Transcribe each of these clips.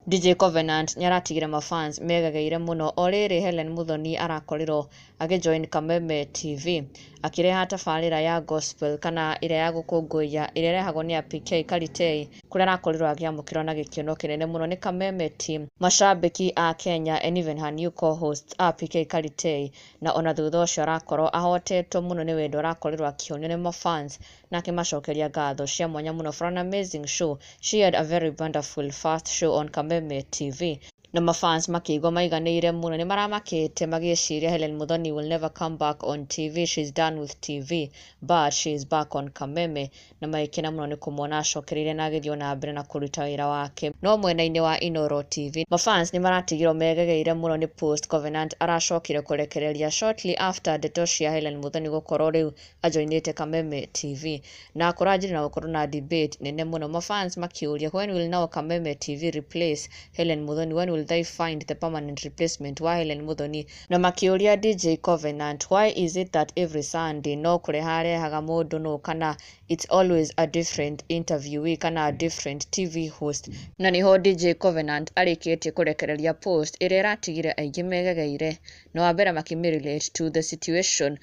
DJ Covenant nĩaratigire mafans megegeire mũno o rĩrĩ Hellen Muthoni arakorirwo agĩjoin Kameme TV akĩreha tabarĩra ya gospel kana ĩrĩa ya gũkũngũiya ĩrĩa ĩrehagwo nĩ PK Karitei, kũrĩa arakorirwo akĩamũkĩrwo na gĩkeno kĩnene mũno nĩ Kameme team, mashabiki a Kenya and even her new co-host a PK Karitei. Na ona thutha ũcio arakorwo ahotetwo mũno nĩ wendo arakorirwo akĩonio nĩ mafans na akĩmacokeria ngatho cia mwanya mũno for an amazing show. She had a very wonderful first show on Kameme TV na mafans makĩigua maiganĩire mũno. Nĩ maramakĩte magĩciria Hellen Muthoni will never come back on TV, she's done with TV, but she is back on Kameme na magĩkena mũno nĩ kũmwona acokereire na agĩthiĩ na mbere na kũruta wĩra wake. No mwena-inĩ wa Inooro TV, mafans nĩ maratigirwo megegeire mũno nĩ post Covenant aracokire kũrekereria shortly after ndeto cia Hellen Muthoni gũkorwo rĩu ajoinĩte Kameme TV, na kũranjĩrĩ na gũkorwo na debate nene mũno, mafans makĩũria, when will now Kameme TV replace Hellen Muthoni? When will they find the permanent replacement wa Hellen Muthoni? Na makĩũria DJ Covenant, why is it that every Sunday no kũreha arehaga mũndũ nũ kana it's always a different interviewee kana a different TV host? Na nĩho DJ Covenant arĩkĩtie kũrekereria post ĩrĩa ĩratigire aingĩ megegeire, na wa mbere makĩmĩrelate to the situation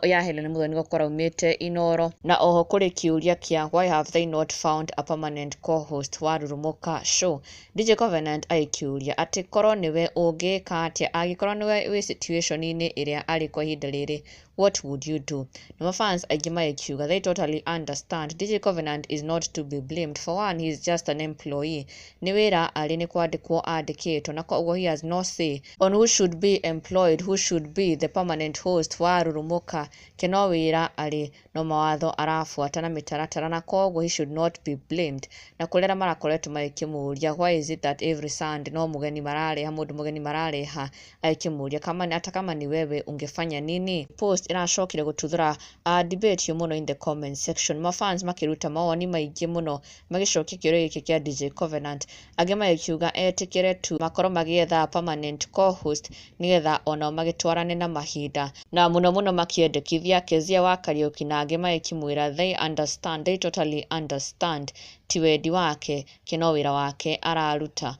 ya Hellen Muthoni gũkorwo aumĩte Inooro, na oho kũrĩ kĩũria kĩa why have they not found a permanent co-host wa Rurumuka show. DJ Covenant agĩkĩũria atĩ korwo nĩwe ũngĩka atĩa angĩkorwo nĩwe wĩ situation-inĩ ĩrĩa arĩ kwa ihinda rĩrĩ, what would you do? Na mafans aingĩ magĩkiuga they totally understand DJ Covenant is not to be blamed. For one, he is just an employee, nĩ wĩra arĩ, nĩ kwandĩkwo andĩkĩtwo, na koguo he has no say on who should be employed, who should be the permanent host wa Rurumuka. Ke no wĩra arĩ, no mawatho arabuata na mĩtaratara, na koguo he should not be blamed. Na kũrĩ arĩa marakoretwo magĩkĩmũria, why is it that every Sunday no mũgeni marareha, mũndũ mũgeni marareha, agĩkĩmũria kama hata kama ni wewe ungefanya nini? Post ĩracokire gũtuthũra debate mũno in the comment section, mafans makĩruta mawoni maingĩ mũno magĩcokia kĩũria gĩkĩ kĩa DJ Covenant, angĩ magĩkiuga etĩkĩre tu makorwo magĩetha permanent co-host nĩgetha onao magĩtwarane na mahinda, na mũno mũno makĩendekithia Kezia wa Kariuki, na angĩ magĩkĩmwĩra they understand, they totally understand, ti wendi wake, kĩ no wĩra wake araruta.